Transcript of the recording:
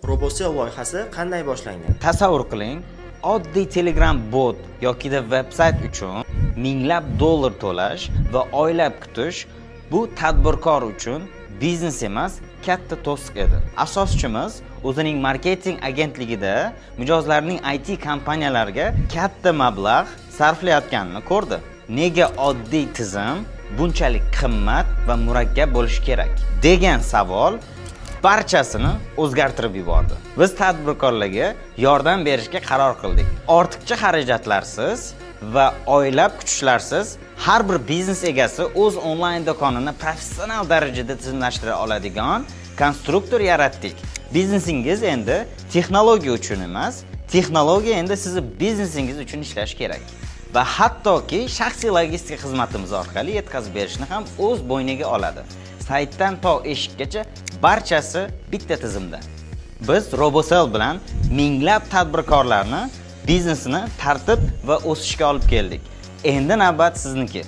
Robosell loyihasi qanday boshlangan? Tasavvur qiling, oddiy Telegram bot yokida veb-sayt uchun minglab dollar to'lash va oylab kutish bu tadbirkor uchun biznes emas, katta to'siq edi. Asoschimiz o'zining marketing agentligida mijozlarning IT kompaniyalarga katta mablag' sarflayotganini ko'rdi. Nega oddiy tizim bunchalik qimmat va murakkab bo'lishi kerak degan savol barchasini o'zgartirib yubordi. Biz tadbirkorlarga yordam berishga qaror qildik. Ortiqcha xarajatlarsiz va oylab kutishlarsiz har bir biznes egasi o'z onlayn do'konini professional darajada tizimlashtira oladigan konstruktor yaratdik. Biznesingiz endi texnologiya uchun emas, texnologiya endi sizni biznesingiz uchun ishlashi kerak. Va hattoki shaxsiy logistika xizmatimiz orqali yetkazib berishni ham o'z bo'yniga oladi. Saytdan to eshikkacha barchasi bitta tizimda. Biz Robosell bilan minglab tadbirkorlarni biznesini tartib va o'sishga olib keldik. Endi navbat sizniki.